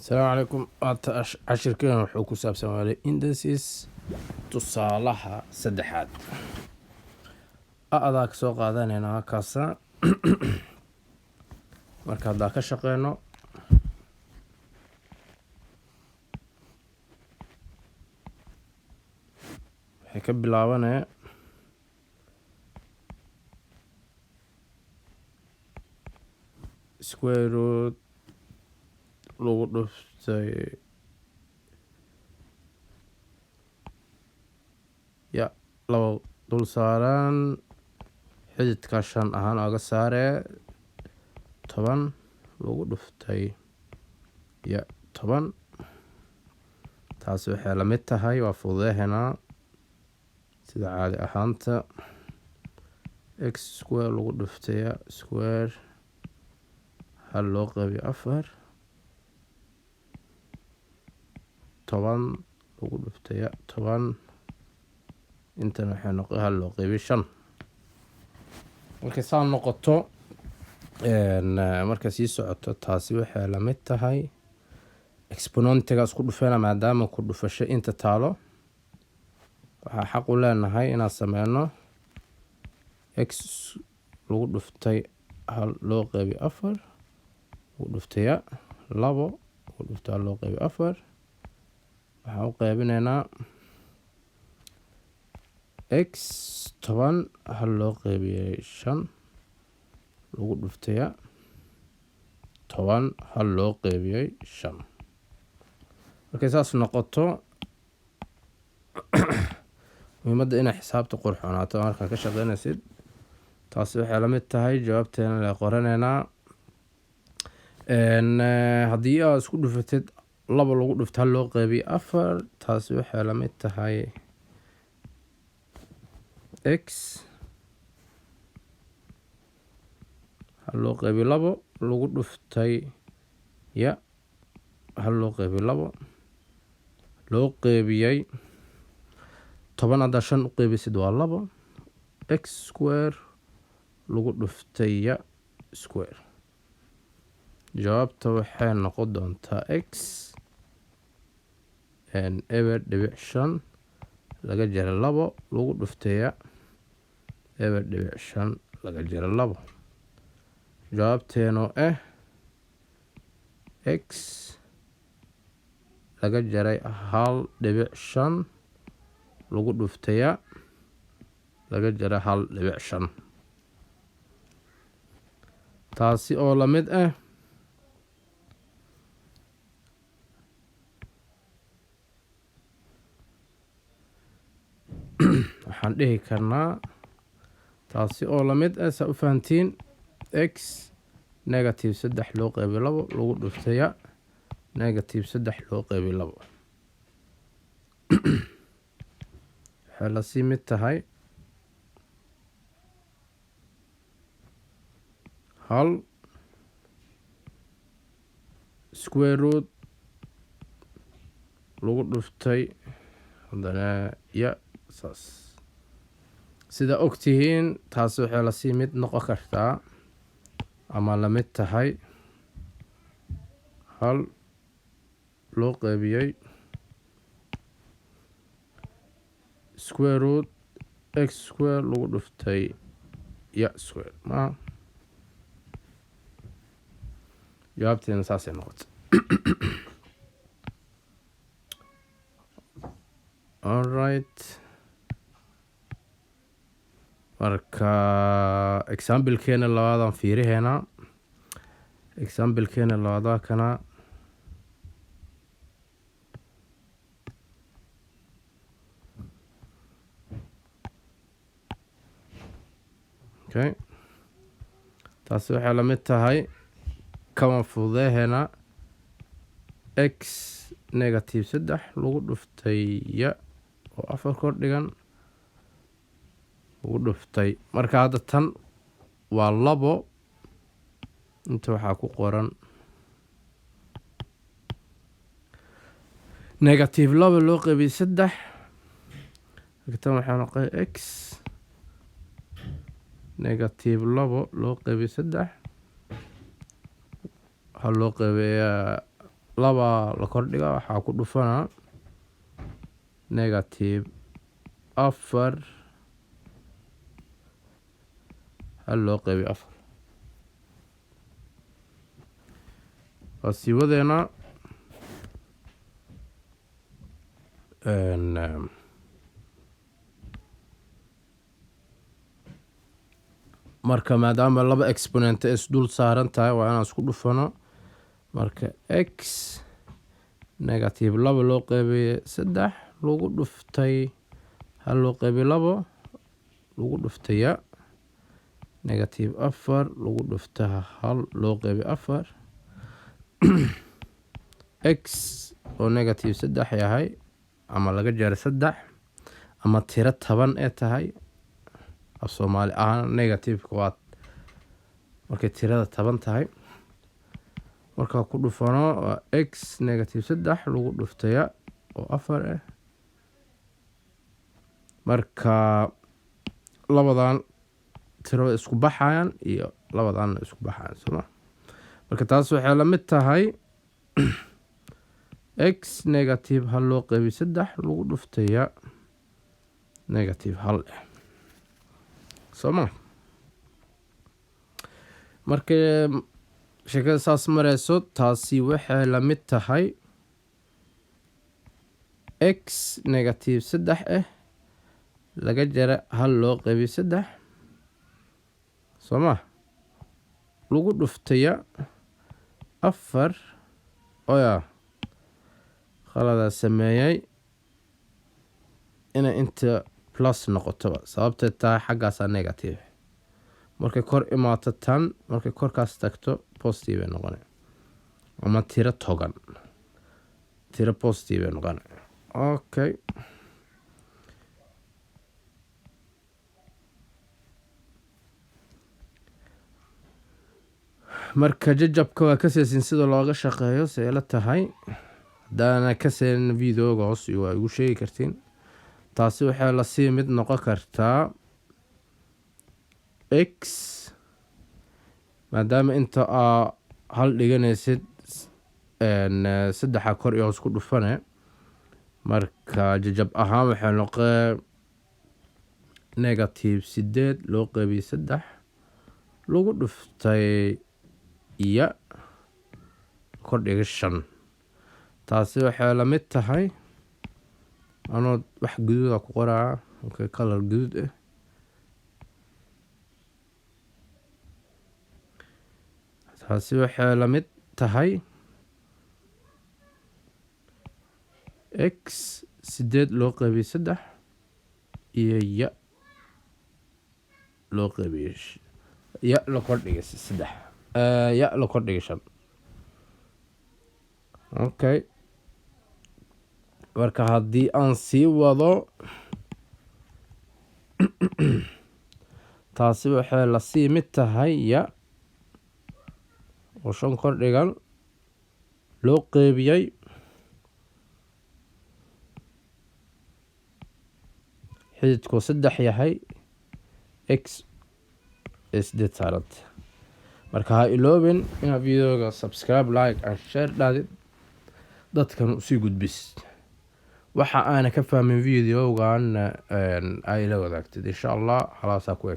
Asalaamu calaykum. Maanta cashirkan wuxuu ku saabsan yahay indices, tusaalaha saddexaad. A-daa kasoo qaadanaynaa kaasa. Marka haddaa ka shaqeyno, waxay ka bilaabanee square root lagu dhuftay ya laba dul saaran xididka shan ahaan oga saaree 10 lagu dhuftay ya 10. Taasi waxay lamid tahay, waa fududeynaa sida caadi ahaanta, x square lagu dhuftay ya square hal loo qaybiyo afar 10 lagu dhuftay ya 10. Intan waxay noqon hal loo qaybiyo shan. Markay saa noqoto, markay sii socoto, taasi waxay lamid tahay exponentiga isku dhufeena. Maadaama ku dhufasho inta taalo, waxaa xaq u leenahay inaan sameyno x lagu dhuftay hal loo qaybiyo afar lagu dhuftay ya labo lagu dhuftay hal loo qaybiyo afar. Waxaan u qaybineynaa x 10 hal loo qaybiyey shan lagu dhuftay ya 10 hal loo qaybiyey shan. Markay saas noqoto, muhiimadda inay xisaabta qurxoonaato markaa ka shaqeynaysid. Taasi waxay la mid tahay jawaabteena la qoraneynaa. Haddii aad isku dhufatid laba lagu dhufto hal loo qaybiyo afar, taasi waxay la mid tahay x hal loo qaybiyo labo lagu dhuftay ya hal loo qaybiyo labo loo qeybiyey 10. Haddaa shan u qeybisid waa labo x square lagu dhuftay ya square. Jawaabta waxay noqon doontaa x 0.5 laga jara labo lagu dhuftay ya 0.5 laga jara labo. Jawaabteenoo ah x laga jaray 1.5 lagu dhuftaya laga jaray 1.5, taasi oo lamid ah waxaan dhihi karnaa, taasi oo lamid ah, saa u fahantiin, x negative saddex loo qeybiy labo lagu dhuftaya negative saddex loo qeybiy labo. Waxay lasii mid tahay hal square root lagu dhuftay haddana ya saas. Sida ogtihiin, taasi waxay lasii mid noqon kartaa ama lamid tahay hal loo qeybiyey square root x square lagu dhuftay ya square. Ma jawaabteena saasay noqotay. Alright, marka examplekeena labaadaan fiiriheynaa. Examplekeena labaadaa kana. Okay, taasi waxay la mid tahay kama fududeheynaa x negative saddex lagu dhuftay ya oo afar kor dhigan lagu dhuftay. Marka hadda tan waa labo, inta waxaa ku qoran negative laba loo qeybiyey saddex. Marka tan waxaa noqon x negative labo loo qeybiyo saddex, waxaa loo qeybiyaa Laba la kordhiga, waxaa ku dhufanaa negative 4 hal loo qeybiyo 4. Waa sii wadeena. Marka maadaama laba exponent is dul saaran tahay, waa inaan isku dhufano. Marka x negative 2 loo qeybiyo 3 lagu dhuftay hal loo qeybiyo 2 lagu dhuftay ya negative 4 lagu dhuftay hal loo qeybiyo 4, x oo negative 3 yahay ama laga jaro 3 ama tiro 10 ee tahay. Af Soomaali ahaan negative-ka waa markay tirada 10 tahay. Markaa ku dhufano waa x negative 3 lagu dhuftaya oo 4 ah. Marka labadan tiro isku baxayaan iyo labadan isku baxayaan, soo ma? Marka taas waxay la mid tahay x negative hal loo qeybiyo 3 lagu dhuftaya negative hal ah, soo ma? Marka sheekada saas mareyso, taasi waxay la mid tahay x negative 3 ah laga jara hal loo qeybiyo 3, soo ma, lagu dhuftaya 4. Oya, khaladaa sameeyay inay inta plus noqotoba, sababtay tahay xaggaasaa negative. Markay kor imaato tan, markay korkaas tagto positive ay noqona, ama tiro togan, tiro positive ay noqona. Okay, marka jajabka waa ka seesin sida looga shaqeeyo, see la tahay. Haddaana ka seenin, videoga hoos waa igu sheegi kartiin. Taasi waxay lasii mid noqon kartaa x, maadaama inta aa hal dhiganaysid, 3 kor iyo hoos ku dhufane. Marka jajab ahaan waxay noqee negative 8 loo qeybiyo 3 lagu dhuftay iyo kordhiga 5. Taasi waxay la mid tahay, anoo wax guduuda ku qoraa, okay, color guduud ah. Taasi waxay la mid tahay x 8 loo qeybiyo 3 iyo ya loo qeybiyo ya la kordhigay 3, ya la kordhigay 5. Okay, marka haddii aan sii wado, taasi waxay lasii mid tahay ya oo 5 kordhigan loo qeybiyey xididkoo 3 yahay x ee 8 saaranta. Marka ha iloobin inaad videoga subscribe, like and share dhahdid, dadkan usii gudbis. Waxa aana ka fahmin videogan ay la wadaagtid, insha Allah. Halaasaa ku eg.